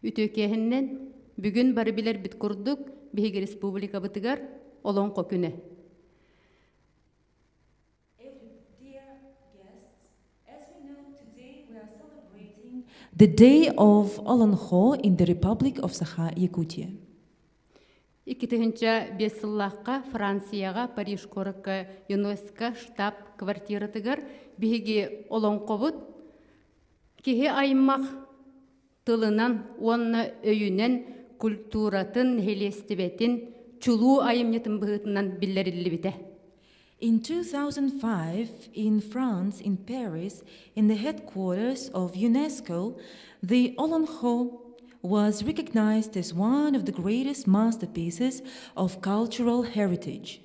Үтүөкээһиннэн бүгүн бары билэрбит курдук биһиги республикабытыгар Олоҥхо күнэ. The Day of Olonkho in the Republic of Sakha-Yakutia. 2005 сыллаахха Францияҕа Париж куоракка ЮНЕСКО штаб квартиратыгар биһиги олоҥхобут киһи аймах тылынан уонна өйүнэн культуратын, нэһилиэстибэтин чулуу айымньытын быһыытынан биллэриллибитэ. In 2005, in France, in Paris, in the headquarters of UNESCO, the Olonkho was recognized as one of the greatest masterpieces of cultural heritage.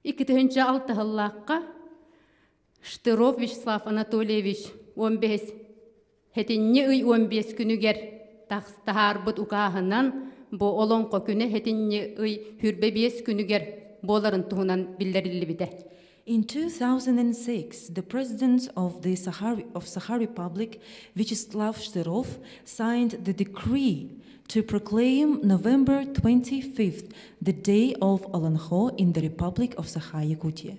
2006 сыллаахха Штыров Вячеслав Анатольевич 15 Хэтинньи ый 15 күнүгэр таһаарбыт укааһынан бу Олоҥхо күнэ хэтинньи ый 25 күнүгэр буоларын туһунан биллэриллибитэ. In 2006, the president of the Sakha, of Sakha Republic, Vyacheslav Shtyrov, signed the decree to proclaim November 25th the Day of Olonkho in the Republic of Sakha-Yakutia.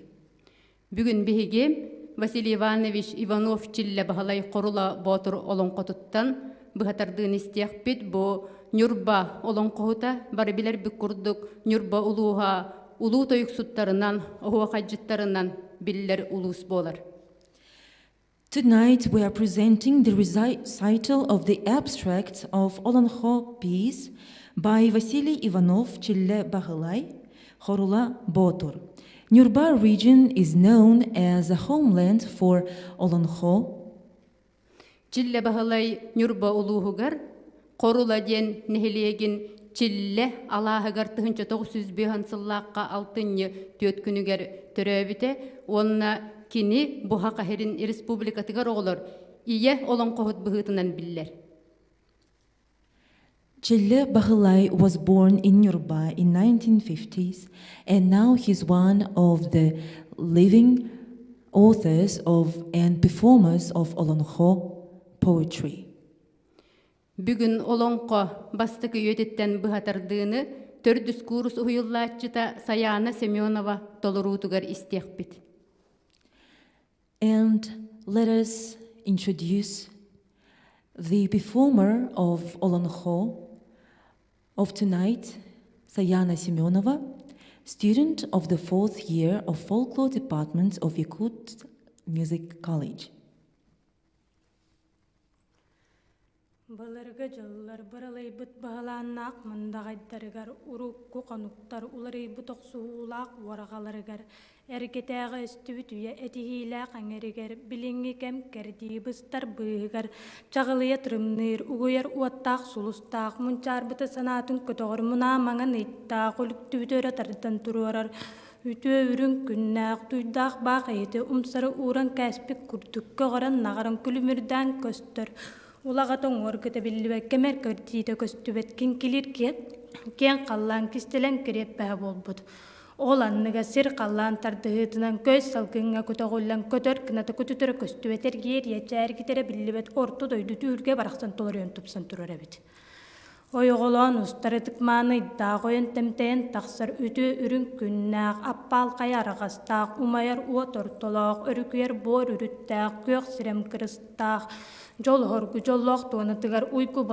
Бүгүн биһиги Василий Иванович Иванов-Чиллэ Баһылай Хорула Боотур олоҥхотуттан быһатардыын истиэхпит. Бу Ньурба олоҥхоһута бары билэрбит курдук Ньурба улууһа улуу тойуксуттарынан, оһуохайдьыттарынан биллэр улуус буолар. Tonight we are presenting the recital of the abstract of Olonkho piece by Vasily Ivanov Chille Bahalai, Horula Botur. Nyurba region is known as a homeland for Olonkho. Чиллэ Баһылай Ньурба улууһугар Хорула диэн нэһилиэгин Чиллэ алааһыгар 1905 сыллаахха алтынньы түөрт күнүгэр төрөөбүтэ уонна кини Буһа Хаһирин республикатыгар оҕолор ийэ олоҥхоһут быһыытынан биллэр. Chille Bahalai was born in Nyurba in 1950s and now he's one of the living authors of and performers of Olonkho poetry. Бүгүн олоҥхо бастакы үйэтиттэн быһатардыыны төрдүс куурус уһуйуллааччыта Саяна Семенова толоруутугар истиэхпит. And let us introduce the performer of Olonkho of tonight, Sayana Semyonova, student of the fourth year of Folklore Department of Yakut Music College. Былыргы дьыллар быралыйбыт быһылааннаах мындаҕайдарыгар урукку хонуктар уларыйбыт охсуһуулаах уораҕаларыгар эргэтээҕи өстүбүт үйэ этиһиилээх эҥэригэр билиҥҥи кэм кэрдии быстар быыһыгар чаҕылыйа тырымныыр угуйар уоттаах сулустаах мунчаарбыты санаатын көтөҕөр мунаа маҥан ыйдаах үлүктүбүтү өрө тардан туруорар үтүө үрүҥ күннээх дуйдаах баах эйити умсары ууран кээспит курдук көҕөрөн наҕаран күлүмүрдээн көстөр Улаҕата уҥуоргута биллибэккэ мэр көрдиитэ көстүбэт киҥкилиир киэҥ халлаан кистэлэҥ кириэппэһэ буолбут. Ол анныга сир халлаан тардыһыытынан көй салгыҥҥа көтөҕүллэн көтөр кыната көтүтэрэ көстүбэт эргиэр иэчээргитэрэ биллибэт орто дойду түүргэ барахсан толоруйан тупсан турар эбит. Ойоҕолоон устар ытыкмааны ыйдаах ойон тэмтэйэн тахсар үтүө үрүҥ күннээх, аппаал хайа араҕастаах, умайар уот ортолоох, өрүкүйэр буор үрүттээх, күөх сирэм кырыстаах, дьол оһоргу дьоллоох туонатыгар уйгу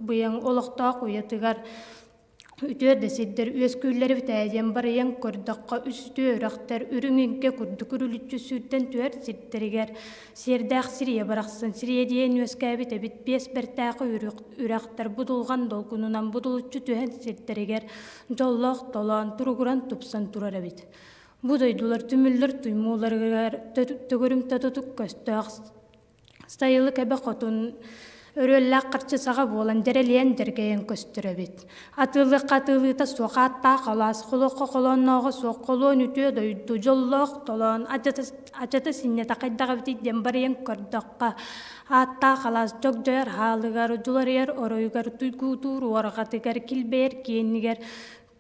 быйаҥ олохтоох уйатыгар үтүө да сирдэр үөскүүллэр эбит барыйан көрдөххө үстүө үрэхтэр үрүҥ иҥкэ курдук үрүлүччү сүүрдэн түһэр сирдэригэр сиэрдээх сирийэ барахсан сирийэ диэн үөскээбит эбит биэс бэртээхи үрэхтэр будулҕан долгунунан будулуччу түһэн сирдэригэр дьоллоох толоон туругуран тупсан турар эбит бу дойдулар түмүллэр туймууларыгар төгүрүмтэ тутук көстөөх Сайылык эбэ хотун өрүөллээх харчы саҕа буолан дьэрэлийэн дьэргэйэн көстөр эбит. Атыылыахха атыылыыта суох ааттаах алаас, холуохха холооннооҕо суох холуон үтүө дойду, дьоллоох толоон, адьата, адьата синньэтэ хайдах эбитий диэн барыйан көрдөххө, ааттаах алаас дьогдьойор хаалыгар, дьуларыйар оройугар, туйгуутуур уорҕатыгар, килбэйэр киэнигэр,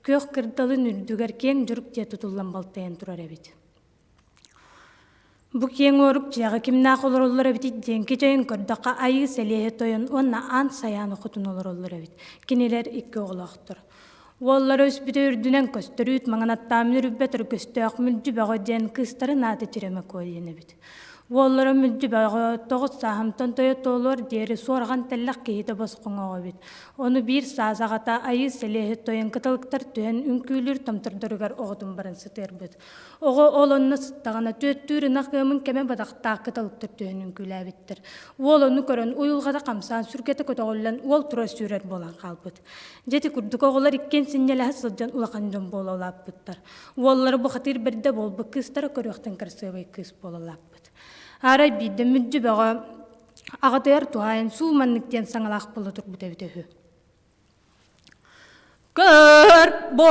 күөх кырдалын үрдүгэр киэҥ дьурук дьиэ тутуллан балтайан турар эбит. Бу киэҥ уорук дьиэҕэ кимнээх олороллор эбитий диэн кичэйэн көрдөххө Айыы Сэлиэһэ тойон уонна Аан Сайаана хотун олороллор эбит. Кинилэр икки оҕолоохтор. Уоллара өспүтэ үрдүнэн көстөрүүт маҥан аттаамын үрбэт өргөстөөх Мүлдьү Бөҕө диэн кыыстарын аата Тирэмэ Куо диэн эбит. Уоллара Мүлдьү Бөҕө тоҕус сааһымтан тойо туолуор диэри суорҕан тэллэх киһитэ босхоҥоҕо эбит. Ону биир саас аҕата Айыы Сэлиэһэ тойон кыталыктар түһэн үҥкүүлүүр томтордоругар оҕотун баран сытыарбыт. Оҕо ол онно сыттаҕына түөттүүр ынах ыамын кэмэ бадахтаах кыталыктар түһэн үҥкүүлээбиттэр. Уол ону көрөн уйулҕата хамсаан сүргэтэ көтөҕүллэн уол тура сүүрэр буолан хаалбыт. Дьэ ити курдук оҕолор иккиэн синньэлэһэ сылдьан улахан дьон буола улааппыттар. Уоллара бухатыыр бэрдэ буолбут кыыстара көрүөхтэн кырасыабай кыыс буола улааппыт. Арай биирдэ Мүлдьү Бөҕө аҕатыгар туһаайан суу маннык диэн саҥалаах буола турбут эбитэ үһү. Көр бо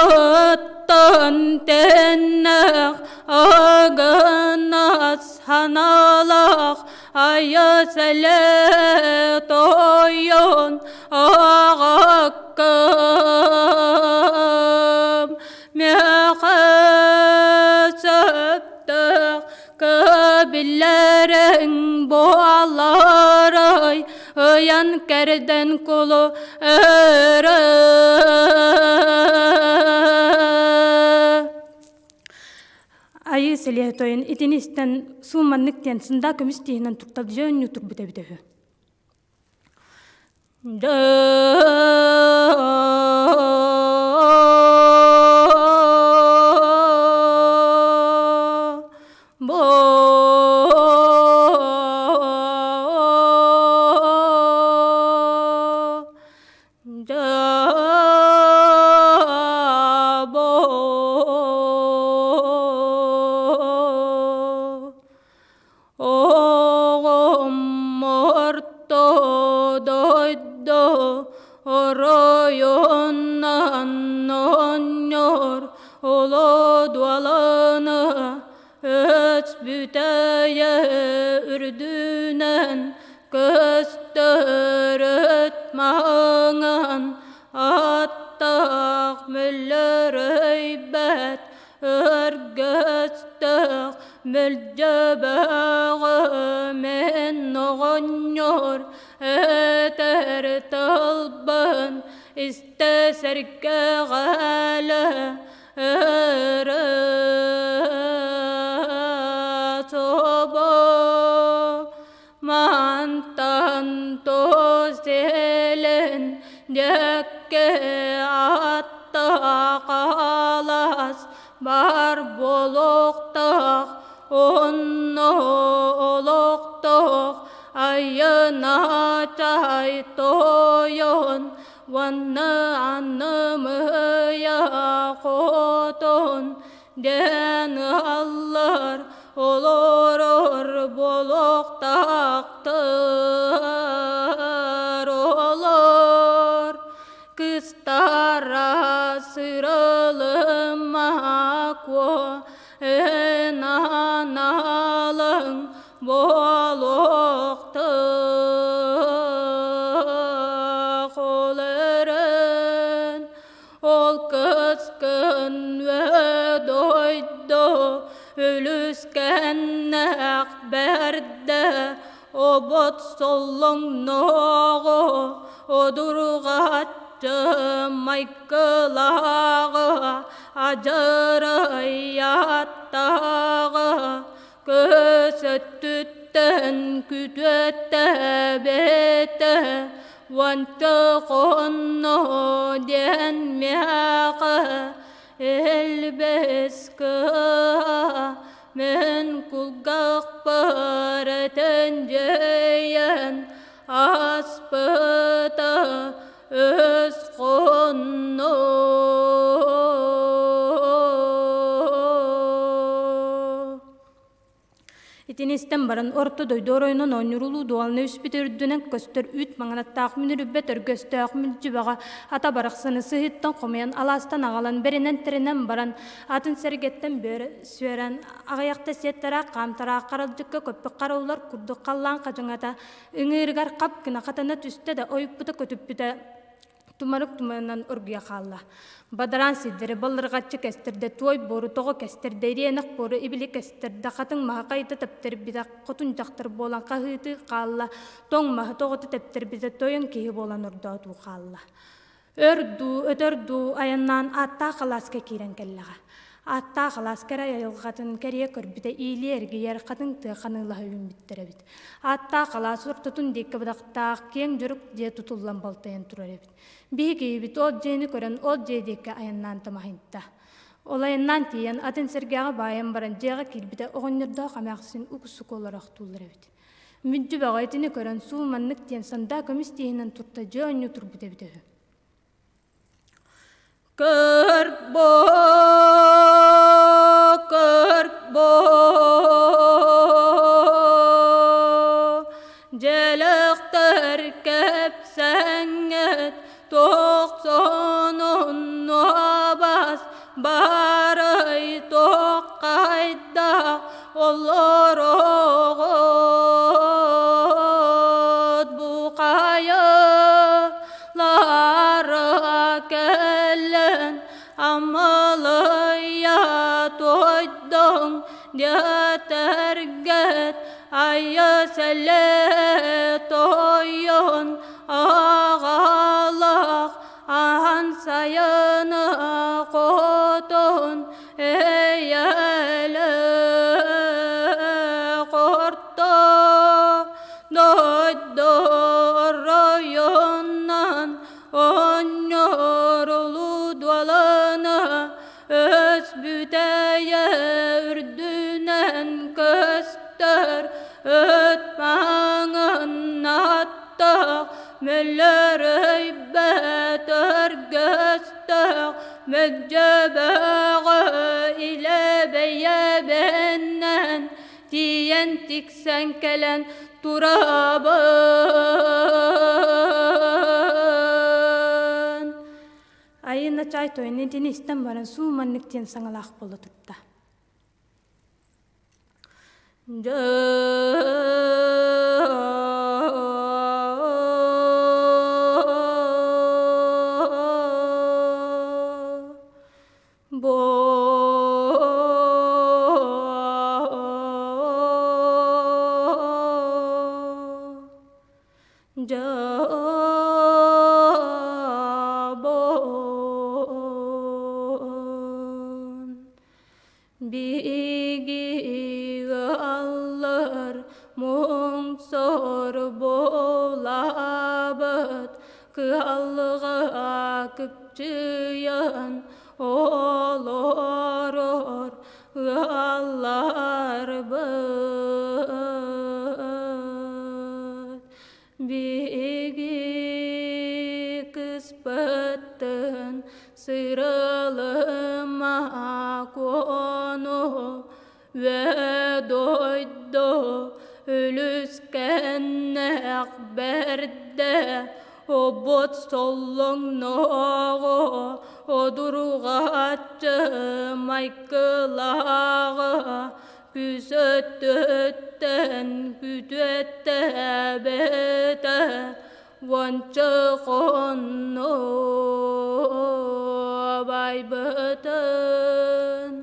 Арҕаттан тэннэх агынас ханалах айа сэлэ тойон аҕаккым миэхэ сөптөөх Кыбиллэриҥ буоларай, ыйан кэрдэн кулу өрө. Айыы сэлиэ тойон итини истэн сууманнык диэн сындаа көмүс тииһинэн туттал дьэ өнньүү турбут эбитэ үһү. Оҕом орто дойду оройунан оонньуур олодуаланы өс бүтэйэ үрдүнэн көстөр өт маҥан аттаах мөллөрөйбөт Өргөстөөх мөлдьөбөҕө мен оҕонньор этэр тылбын истэ сэргэҕэлэ өрө собо мантан туселен дьэкке аттаах алаас бар буолуохтаах онно олохтоох айыначай тойон уонна аннымыйа хотон Диэн ыаллар олорор буолуохтаахтар олор кыстара сырылыма куо энаналыҥ буолуохтаах ол эрэн Ол кыскын дойду үлүскэннээх бэрдэ обот соллоҥнооҕу одурҕаччы майгылааҕы адьырайааттааҕы көс өттүттэн күтүөттээбитэ уонча хонно диэн миэхэ элбэс кыа мин кулгаахпар этэн дьиэйэн аспыта өс хонно. Итини истэн баран орто дойду оройунан оонньуурулуу дуоланы үспүт үрдүнэн көстөр үүт маҥанаттаах мүнүрүбэт өргөстөөх мүлдьүбэҕэ ата барахсаны сыһыттан хомуйан алаастан аҕалан бэринэн-тэринэн баран атын сэргэттэн бөөр сүөрэн аҕыйахта сиэттэрэ хаамтараах харалдьыкка көппүт хараллар курдук халлаан хадьыҥата ыҥыырыгар хап гына хатана түстэ да ойуппута көтүппүтэ. Тумарык туманынан оргуйа хаалла. Бадараан сирдэри баллырҕаччы кэстэрдэ, туой буору тоҕо кэстэрдэ, ириэнэх буору ибили кэстэрдэ, хатыҥ маһы хайыта тэптэрбитэ, хотун дьахтар буолан хаһыытыы хаалла, тоҥ маһы тоҕото тэптэрбитэ, тойон киһи буолан ордоотуу хаалла. Өр дуу, өтөр дуу айаннаан ааттаах алааска киирэн кэллэҕэ. Ааттаах алаас кэрэ айылҕатын кэрийэ көрбүтэ иилии эргийэр хатыҥ тыа ханыылаһа үүммүттэр эбит. Ааттаах алаас ортотун диэки бадахтаах киэҥ дьорук дьиэ тутуллан балтайан турар эбит. Биһиги ол дьиэни көрөн ол дьиэ диэки айаннаан тамаһыйда. Ол айаннаан тиийэн атын сэргэҕэ баайан баран дьиэҕэ киирбитэ оҕонньордоох эмээхсин уксуку олорохтууллар эбит. Мүддү бөҕө итини көрөн суу маннык диэн сандаа көмүс тииһинэн турта дьиэ оонньуу турбут эбитэ үһү. Көрбө, көрбө, дьэлэхтэр кэпсэҥҥит тохсонун нуобас барай тоххайдах олороҕут бухайа Лара кэлэн амалыйа тойдоҥ диэтэргэт айа сэлэ тойон аҕалах аһан сайыны хотун эйэлэ хорто Дойду оройунан оонньоорулуу дуолана өс бүтэйэ үрдүнэн көстөр өт маҥан аттаах мөллөрөйбөт өргөстөөх мөлдьөбөҕө илэ бэйэбинэн тиийэн тиксэн кэлэн турабын. Айына чай тойонун итини истэн баран суу маннык диэн саҥалаах буола турда. Биги ыаллар муҥ-сор буолабыт, кыаллыга кыпчыйан олорор ыалларбыт. Биги кыспыттын сырылыма куону Үө дойду үлүскэннээх бэрдэ обот соллоҥнооҕо одурҕаччы майгылааҕа күүс өттүттэн күтүөттээбитэ уонча хонно байбытын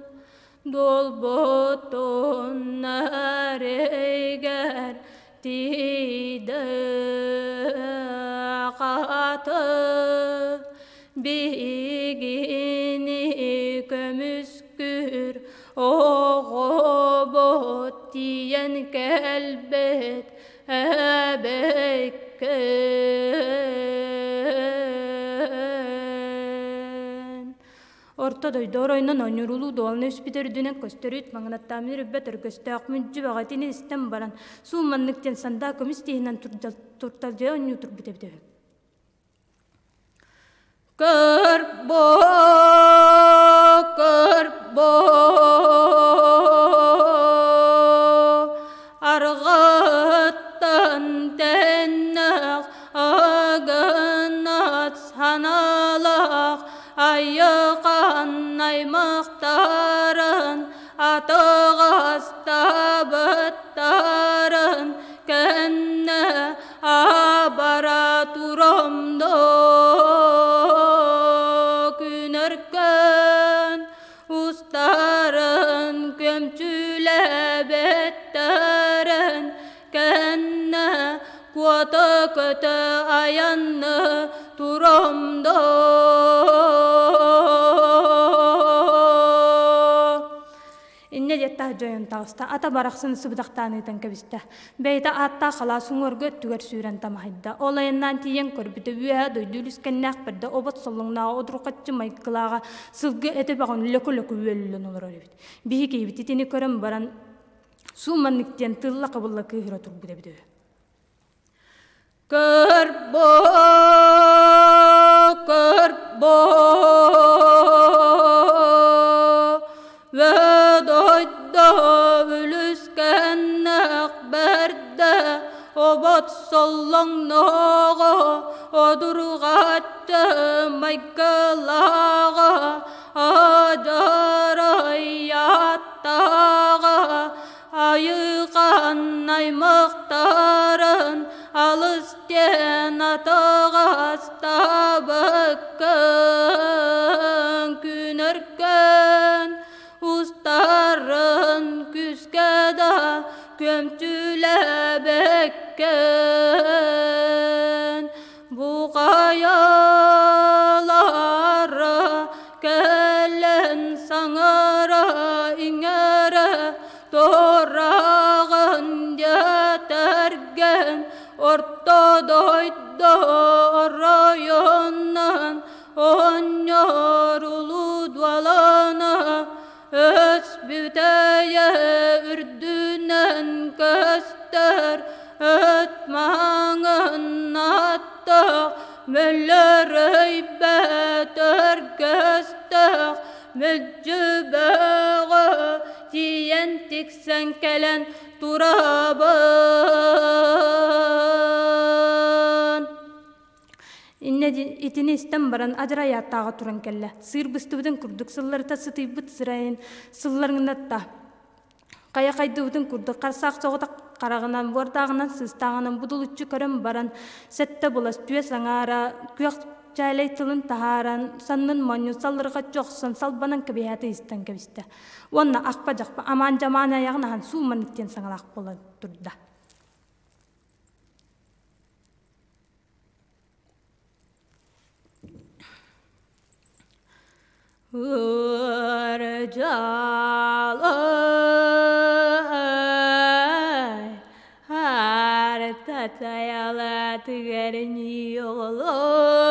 Долботун эрэйгэр тиийдэ хаты биһигини көмүскүүр оҕобут тиийэн кэлбит эбэккин. Орто дойду оройунан оонньуурулуу дуоланы үспүт үрдүнэн көстөрүт маҥнаттаамын үрбэт өргөстөөх мүлдьү бөҕөтүн истэн баран суумманнык диэн сандаа көмүс тииһинэн турталдьыйа оонньуу турбут эбитэ үһү. Көрбө, көрбө, арҕаттан тэннэх агынат саналах Айыхан аймахтарын атаҕастабыттарын кэннэ абара турамдо. Куота көтө айанны туром до. Инньэ диэт таһырдьа ойон таҕыста, ата барахсан сыбыдахтаан ыытан кэбистэ. Бэйэтэ ааттаах халаас уҥуорга өттүгэр сүүрэн тамаһыйда. Ол айаннаан тиийэн көрбүтэ, үөһэ дойду үлүскэннээх бэрдэ обот соллоҥнооҕо удурҕаччы майгылааҕа сылгы этэ бөҕөн лөкө-лөкө үөлүллэн олорор эбит. Биһи киһибит итини көрөн баран суу маннык диэн тылла-хабылла кыыһыра турбут эбит үһү. Көрбө, көрбө, Ведойдо үлүскэннэх бэрдэ, Обот соллоҥноҕо, Одурҕаччы майгылааҕа, Адьарайааттааҕа, Айыыхан аймахтарын алыс диэн атаҕастаабыккын күнөргөн устарын күүскэ да көмтүлэбэккин бу хайалара кэлэн саҥара иҥэрэ Туораҕын дьэтэргэн орто дойду оройунан оонньоор улуу дуолана өс бүтэйэ үрдүнэн көстөр өт маҥан аттаах мөллөрөйбөт өргөстөөх Мүлдьү бөҕө тиийэн тиксэн кэлэн турабын. Иннэ итини истэн баран адьырайааттааҕа туран кэллэ. Сыыр быстыбытын курдук сылларыта сытыйбыт сырайын сылларыҥнатта. Хайа хайдыбытын курдук харсаах соҕотох хараҕынан, буордааҕынан, сыыстааҕынан будулуччу көрөн баран, сэттэ булас түөс аҥаара күөх чээлэй тылын таһааран, саннын монньун саллырҕаччы охсон, салбанан кэбиһээти истэн кэбистэ. Уонна ахпа-дьахпа амаан-дьамаан айаҕын аһан суумманык диэн саҥалаах буолан турда. Ырдьаалай артатайалатыгар ньиолор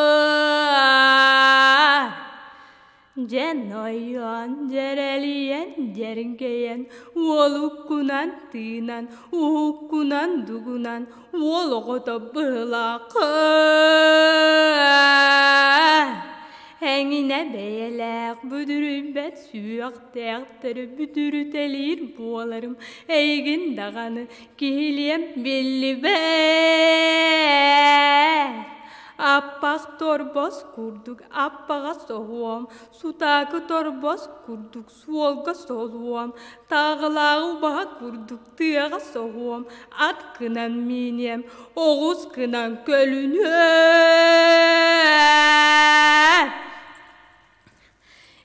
Дьэн ойон, дьэрэлийэн, дьэриҥкэйэн, уолуккунан тыынан, уһуккунан дугунан, уол оҕото быһылааххын. Эҥинэ бэйэлээх бүдүрүйбэт сүһүөхтээхтэри бүдүрүтэлиир буоларым, эйигин даҕаны киһилиэм биллибэт. Аппах торбос курдук аппаҕа соһуом, сутаакы торбос курдук суолга солуом, тааҕылааҕы убаһа курдук тыаҕа соһуом, ат гынан мииниэм, оҕус гынан көлүнүөм.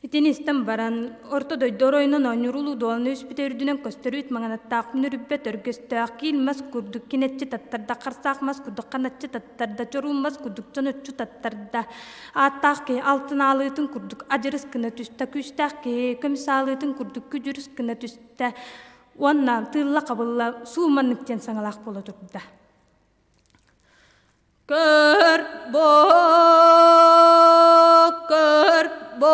Итини истэн баран, орто дойду оройунан оонньуур улуу дуоланы үспүтэ үрдүнэн көстөр үүт маҥанаттаах мүнүрүппэт өргөстөөх киил мас курдук кинэччи таттарда, харсаах мас курдук ханаччы таттарда, чоруун мас курдук чоноччу таттарда. Ааттаах киһи алтын аалыытын курдук адьырыс гына түстэ, күүстээх киһи көмүс аалыытын курдук күдьүрүс гына түстэ уонна тыылла-хабылла суу маннык диэн саҥалаах буола турда. Көр бо, көр бо,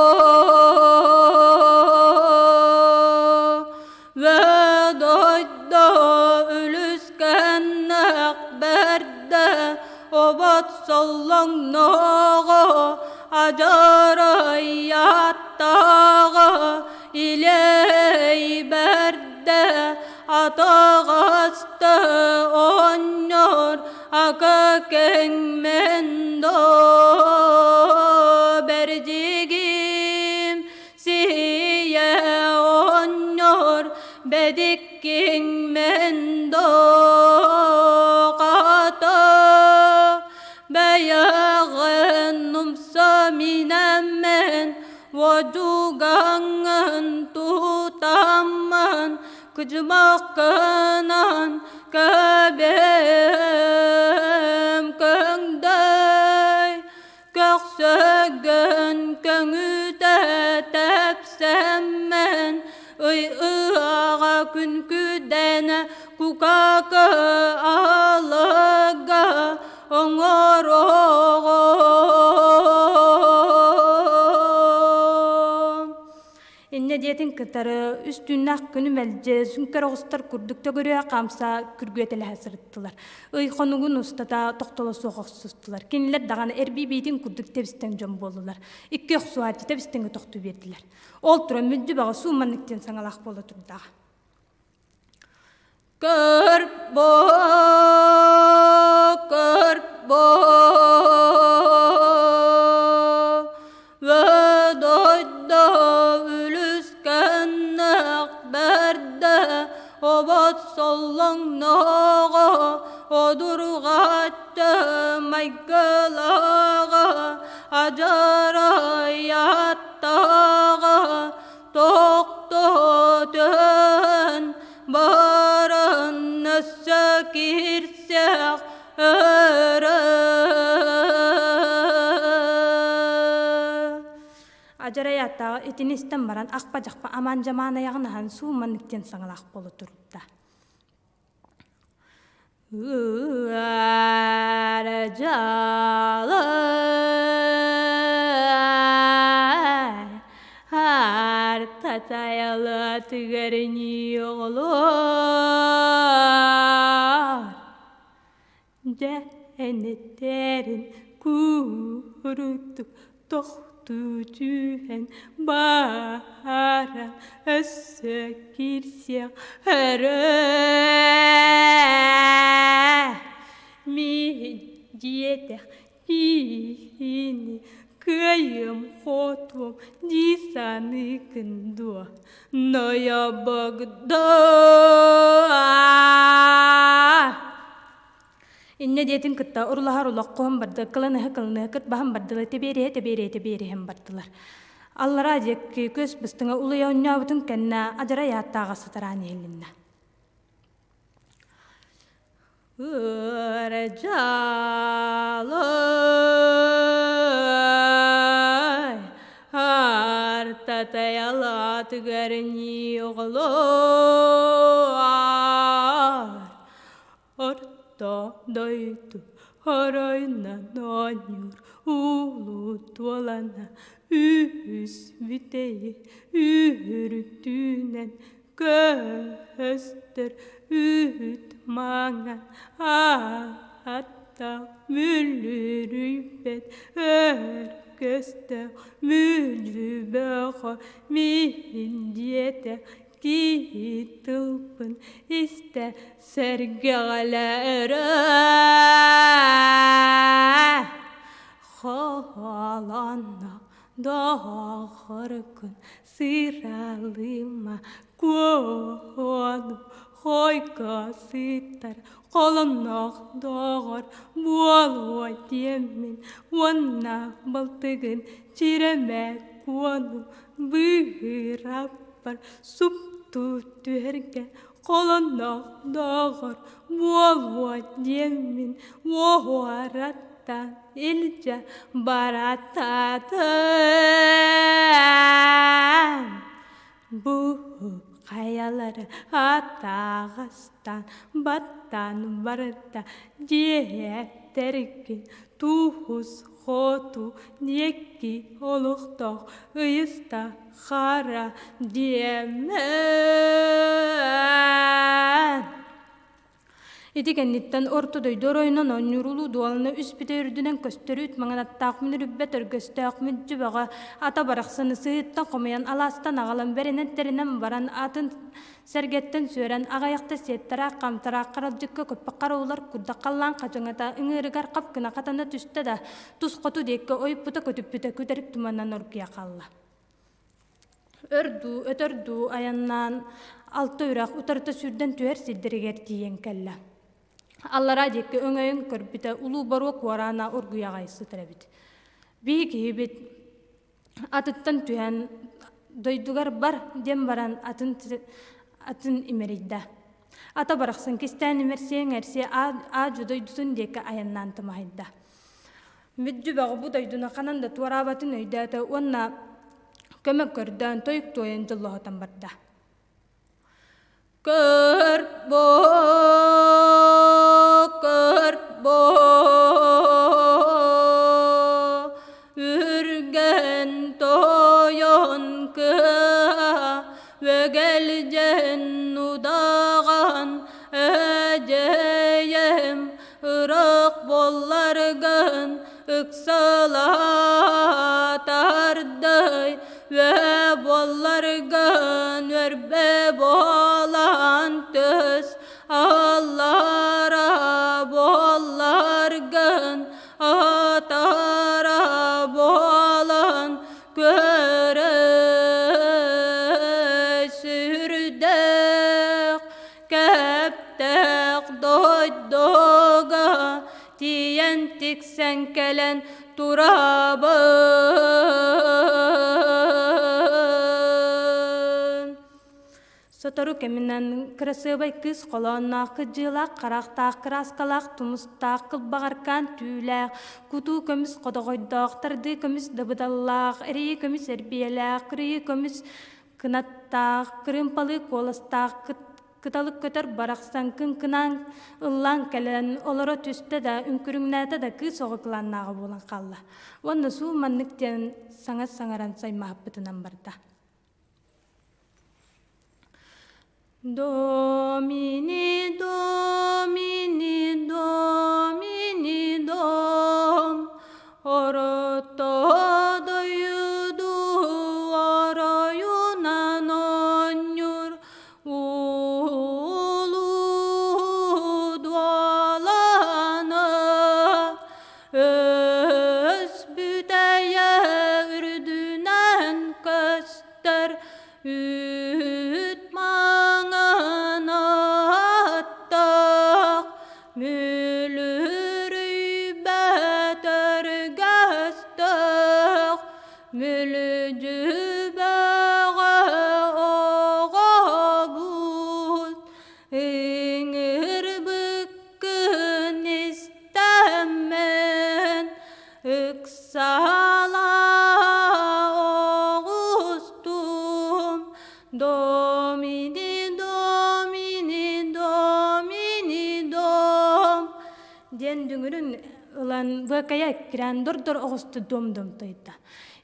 Вэдойдо үлүскэннэх бэрдэ обот соллоҥноҕо адьарайааттааҕа илэй бэрдэ атаҕаста оонньоор ака кэҥмэн доо бэрдигим сийэ оонньоор бэдиккиҥмэн доо хата бэйэҕин умса минэммин Уодьугаҥҥын тутаммын кыдьымаххынан кэбиһэн. кукаакы аһылыга оҥороҕун. Инньэ диэтин кытары үс түүннээх күнү мэлдьи сүҥкэр оҕустар курдук төгүрүйэ хаамса күргүөтэлэһэ сырыттылар. Ый хонугун устата тохтоло суох охсустулар. Кинилэр даҕаны эрбии биитин курдук тэбистэн дьон буоллулар. Икки охсуһааччы тэбистэҥҥэ тохтуу биэрдилэр. Ол туран мүлдьү баҕа суумманнык диэн саҥалаах буола турдаҕа. Көр бо, көр бо, Дойдо үлүскэннэх бэрдэ обот соллоҥноҕо одурҕатта майгылааҕа адьарайаттаҕа тохтотон баран өссө киирсэх өрө Адьарай аттааҕы итини истэн баран ахпа-дьахпа амаан-дьамаан айаҕын аһан суумманнык диэн саҥалаах буола турда. Ыар татайалатыгар оҕолор дьэ энэтэрин курутук тохтуу түһэн баара өссө киирсиэх өрө мин диэтэх киһини кыайыам хотуом дии саныыкын дуо ноёбогдо Иннэ диэтин кытта урулаһар олоххоһон барда, кыланыһа-кыланыһа кырбаһан бардылар, тэбиэриһэ-тэбиэриһэ тэбиэриһэн бардылар. Аллараа диэки көс быстыҥа улуйа оонньообутун кэннэ адьарай ааттааҕа сатараан иһилиннэ. Ыарадьаалай артатайалаатыгар нии оҕолоор Орто дойду оройунан оонньуур улуу туолана үһүс бүтэйи үһүрдүүнэн көстөр үүт маҥан ааттаах мүлүрүйбэт өр көстөөх мүлү бөҕө мин диэтэх киһи тылбын истэ сэргэҕэлээрэ Хоһоолонно доҕоргун сыралыма куону хойко сытар холонноох доҕор буолуо диэммин уонна балтыгын чирэмэ куону быыраппар супту түһэргэ холонноох доҕор буолуо диэммин уоһуораттан илдьэ бараттаатым. Бу хайалары атаҕастаан баттаан барда дьиэттэргин туус хоту диэки олохтоох ыйыста хара диэмэн. Ити кэнниттэн Орто дойду оройунан оонньуур улуу дуоланы үс бүтэ үрдүнэн көстөрүүт маҥан аттаах мүнүрүббэт өргөстөөх мүлдьү бөҕө ата барахсаны сыһыыттан хомуйан алаастан аҕалан бэринэн-тэринэн баран атын сэргэттэн сүөрэн аҕыйахта сиэттэрэ хамтараах харалдьыкка көппөх хараулар курдах халлаан хадьаҥата ыҥыырыгар хап гына хатана түстэ да тус хоту диэки ойуппута көтүппүтэ күтэрик туманнан оргуйа хаалла. Өр дуу, өтөр дуу айаннаан алта үрэх утарыта сүүрдэн түһэр сирдэригэр тиийэн кэллэ. Аллараа диэки өҥөйөн көрбүтэ улуу боруок уораана оргуйа аҕай сытар эбит. Биһи киһибит атыттан түһэн дойдугар бар диэн баран атын атын имэрийдэ. Ата барахсан кистээн имэрсиэҥ эрсиэ аа-дьу дойдутун диэки айаннаан тымаһыйда. Мүддү бөҕө бу дойдуну ханан да туораабатын өйдөөтө уонна көмө көрдөөн тойук туойан дьоллоһутан барда. Көрбө, көрбө, үргэн тойон кыа, үөгэлдьэн удаҕан эдьэйэм, ыраах буолларгын ыксалаатардай, үө буолларгын өрбө буолан түс, аллара буолларгын атара буолан көрө сүрдээх кэптээх дойдуга тиийэн тиксэн кэлэн турабын. Сотору кэминэн кырасыабай кыыс холоонноох, кыдьыылаах, харахтаах, кырааскалаах, тумустаах, кылбаҕаркаан түүлээх, кутуу көмүс хотоҕойдоох, тардыы көмүс дабыдаллаах, эрийи көмүс эрбиэлээх, кырыйыы көмүс кынаттаах, кырыымпалыы куоластаах, кыталык көтөр барахсан кыҥкынаан ыллаан кэлэн олоро түстэ да, үҥкүрүҥнээтэ да кыыс оҕо кылааннааҕа буолан хаалла. Уонна суу маннык диэн саҥа саҥаран саймаһыппытынан барда. Domini, Domini, Domini, Dom, Орото дойду оройунан оонньуур улуу дуолана өс бүтэйэ үрдүнэн көстөр үүт маҥан аттаах мүлүрүйбэт өргөстөөх мүлүдьүбэҕэ оҕобут ыҥырбыккын истэммин ыксала оҕустум Домини, домини, домини, дом диэн дүҥүрүн ылан быакайа эккирээн дор-дор оҕусту дом-дом тойда.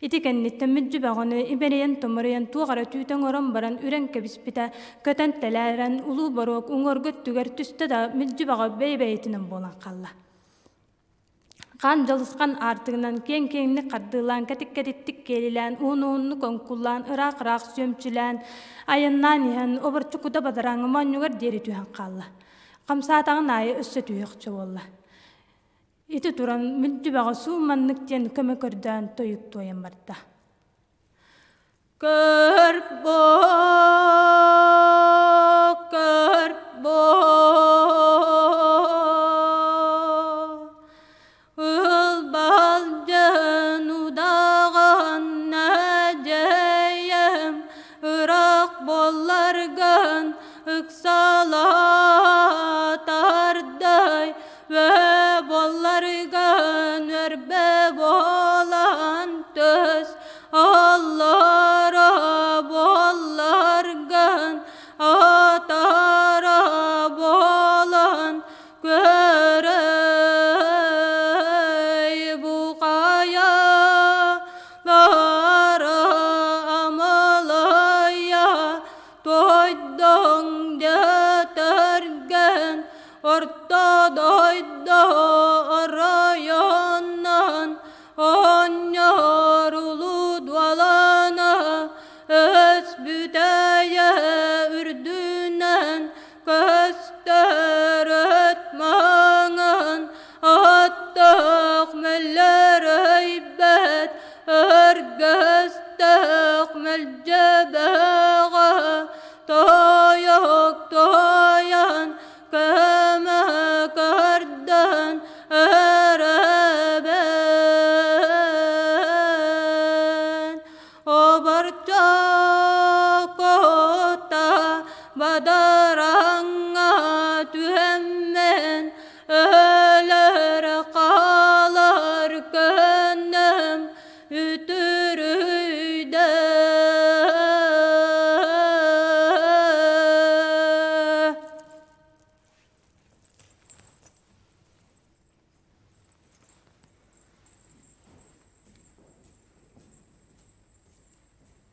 Ити кэнниттэн мүддү бөҕөнү имэрийэн-томоруйан туох эрэ түүтэ оҥорон баран үрэн кэбиспитэ, көтөн тэлээрэн улуу боруок уҥуоргу өттүгэр түстэ да мүддү бөҕө бэйэ-бэйэтинэн буолан хаалла. Хаан дьалысхан аартыгынан киэҥ-киэҥник хардыылаан, кэтик-кэтиттик киэлилээн, уһун-уһуннук оҥкуллаан, ыраах-ыраах сүөмчүлээн, айаннаан иһэн, оборчу кута бадарааҥҥа моонньугар диэри түһэн хаалла. Хамсаатаҕын аайы өссө түһүөхчэ буолла. Ити туран мүлдьүбэҕэ суу маннык диэн көмө көрдөөн тойук туойан барда. Көрбө, көрбө, ылбалдьан удаҕан эдьэйэм, ыраах буолларгын ыксалаатардай, Вэ буолларгын өрбө буолан түс, аллара буолларгын атара буолан көрөй бу хайалара амалая тойдоҥ дэтэргэн Орто дойду оройунан оонньоор улуу дуолана өс бүтэйэ үрдүнэн көстөр өт маҥан аттаах мөллөрөйбөт өргөстөөх мэлдьэбэҕэ тойук туойан көмө көрдөөн өрөбөн оборчокута бадараҥ